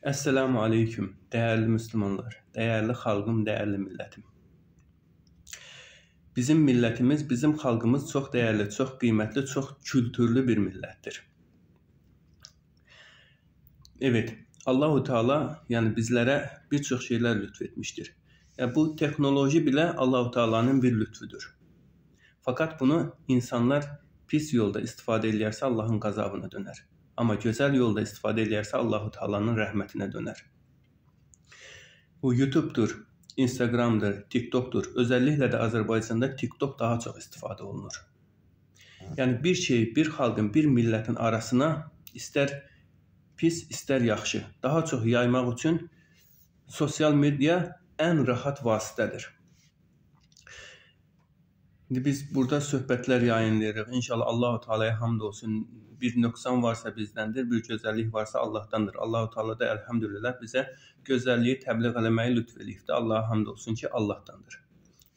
Esselamu Aleyküm değerli Müslümanlar, değerli halkım, değerli milletim. Bizim milletimiz, bizim halkımız çok değerli, çok kıymetli, çok kültürlü bir millettir. Evet, Allahu Teala yani bizlere birçok şeyler lütfetmiştir. Yani bu teknoloji bile Allahu Teala'nın bir lütfüdür. Fakat bunu insanlar pis yolda istifade ederse Allah'ın gazabına döner. Ama güzel yolda istifade ederse Allahu Teala'nın rahmetine döner. Bu YouTube'dur, Instagram'dır, TikTok'tur. Özellikle de Azerbaycan'da TikTok daha çok istifade olunur. Yani bir şey, bir halkın, bir milletin arasına ister pis, ister yaxşı daha çok yaymaq üçün sosyal media en rahat vasitədir. İndi biz burada söhbətlər yayınlayırıq. İnşallah Allahu Teala'ya hamd olsun. Bir nöqsan varsa bizdəndir, bir gözəllik varsa Allahdandır. Allahu Teala da elhamdülillah bizə gözəlliyi təbliğ eləməyi lütf eləyibdir. Allaha hamd olsun ki, Allahdandır.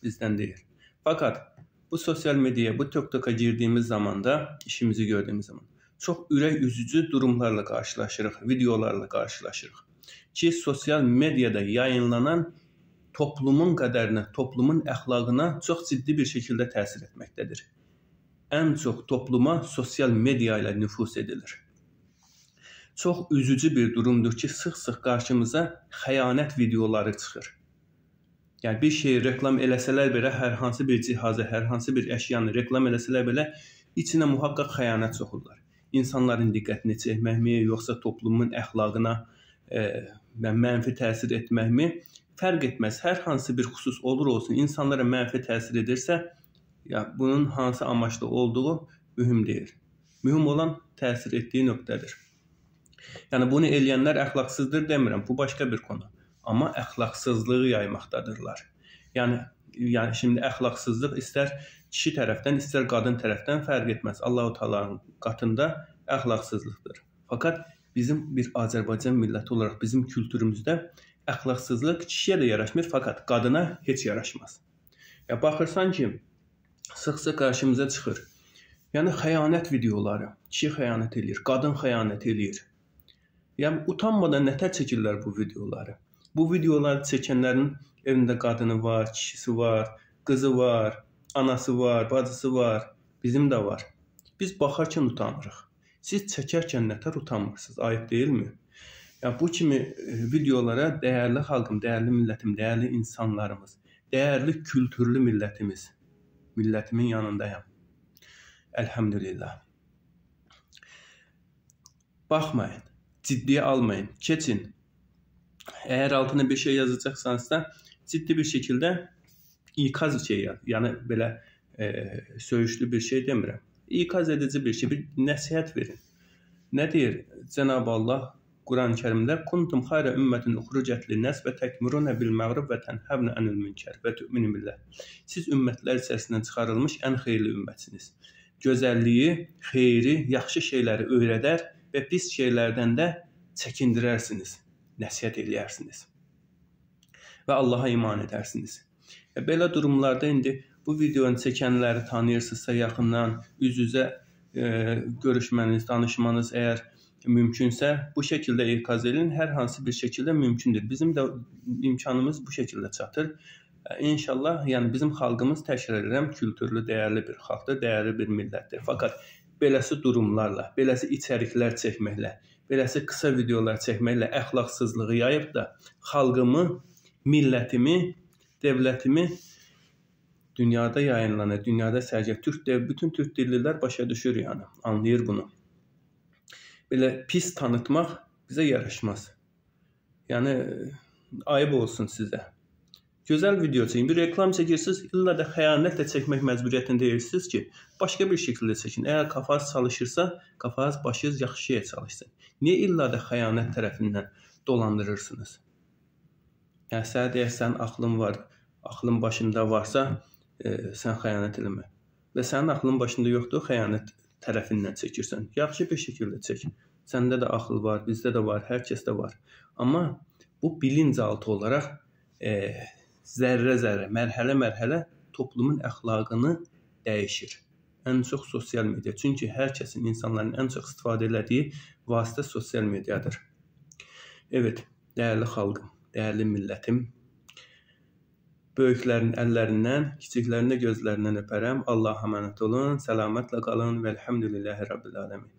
Bizdən deyil. Fakat bu sosyal medyaya, bu TikToka girdiyimiz zamanda, işimizi gördüğümüz zaman çox ürək üzücü durumlarla qarşılaşırıq, videolarla qarşılaşırıq. Ki sosyal medyada yayınlanan toplumun qədərinə, toplumun əxlaqına çox ciddi bir şekilde təsir etməkdədir. Ən çox topluma sosyal media ilə nüfuz edilir. Çox üzücü bir durumdur ki, sıx-sıx qarşımıza xəyanət videoları çıxır. Yəni bir şeyi reklam eləsələr belə, hər hansı bir cihazı, hər hansı bir əşyanı reklam eləsələr belə, içinə muhaqqaq xəyanət soxurlar. İnsanların diqqətini çəkməkmi, yoxsa toplumun əxlaqına mənfi təsir etməkmi? Fərq etməz. Hər hansı bir xüsus olur olsun, insanlara mənfi təsir edirsə, ya bunun hansı amaçlı olduğu mühüm deyil. Mühüm olan təsir etdiyi nöqtədir. Yəni bunu eləyənlər əxlaqsızdır demirəm, bu başqa bir konu. Amma əxlaqsızlığı yaymaqdadırlar. Yəni şimdi əxlaqsızlıq istər kişi tərəfdən, istər qadın tərəfdən fərq etməz. Allahu Teala'nın qatında əxlaqsızlıqdır. Fakat bizim bir Azərbaycan milləti olaraq bizim kültürümüzdə əxlaqsızlıq kişiyə də yaraşmır, fakat qadına heç yaraşmaz. Ya baxırsan ki, sıx-sıx qarşımıza çıxır. Yəni xəyanət videoları, kişi xəyanət eləyir, qadın xəyanət eləyir. Yəni utanmadan nətər çəkirlər bu videoları? Bu videoları çəkənlərin evində qadını var, kişisi var, qızı var, anası var, bacısı var, bizim də var. Biz baxarkən utanırıq. Siz çəkərkən nətər utanmırsınız, ayıp deyilmi? Yəni bu kimi videolara dəyərli xalqım, dəyərli millətim, dəyərli insanlarımız, dəyərli kültürlü millətimiz, millətimin yanındayam. Elhamdülillah. Baxmayın, ciddiyə almayın, keçin. Eğer altına bir şey yazacaksanız ciddi bir şekilde ikaz şey yaz. Yəni belə söyüşlü bir şey demirəm. İkaz edici bir şey, bir nəsihət verin. Nə deyir Cenab-ı Allah Quran-ı Kərimdə? Kuntum xayra ümmətin uxrucət linnas və təkmuruna bil ma'ruf və tənhavna anil münkər və tu'minu billah. Siz ümmətlər içərisindən çıxarılmış ən xeyirli ümmətsiniz. Gözəlliyi, xeyri, yaxşı şeyləri öyrədər və pis şeylərdən də çəkindirərsiniz, nəsihət eləyərsiniz və Allaha iman edərsiniz. Belə durumlarda indi bu videonu çəkənləri tanıyırsınızsa yaxından, üz-üzə görüşməniz, danışmanız əgər mümkünsə bu şəkildə ikaz edin. Hər hansı bir şəkildə mümkündür. Bizim də imkanımız bu şəkildə çatır. İnşallah, yəni bizim xalqımız, təkrar edirəm, kültürlü, dəyərli bir xalqdır, dəyərli bir millətdir. Fakat beləsi durumlarla, beləsi içəriklər çəkməklə, beləsi qısa videolar çəkməklə əxlaqsızlığı yayıb da xalqımı, millətimi, devlətimi dünyada yayınlanır, dünyada sərgə. Bütün türk dillilər başa düşür yəni, anlayır bunu. Belə pis tanıtmaq bizə yaraşmaz. Yəni, ayıb olsun sizə. Gözəl video çəkin, bir reklam çəkirsiniz, illa da xəyanətlə çəkmək məcburiyyətində deyirsiniz ki, başqa bir şəkildə çəkin. Əgər kafanız çalışırsa, kafanız, başınız yaxşı şeyə çalışsın. Niyə illa da xəyanət tərəfindən dolandırırsınız? Yəni, sənə deyək, sənin ağlın var, ağlın başında varsa, sən xəyanət eləmə. Və sənin ağlın başında yoxdur, xəyanət tərəfindən çəkirsən. Yaxşı bir şəkildə çək. Səndə də ağıl var, bizdə də var, hər kəsdə var. Amma bu bilinçaltı olaraq zərrə-zərrə, mərhələ-mərhələ toplumun əxlaqını dəyişir. Ən çox sosial media. Çünki hər kəsin, insanların ən çox istifadə elədiyi vasitə sosial mediadır. Evet, dəyərli xalqım, dəyərli millətim, böyüklərin əllərindən, kiçiklərin də gözlərindən öpərəm. Allaha əmanət olun, səlamətlə qalın və elhamdülillahi Rabbil aləmin.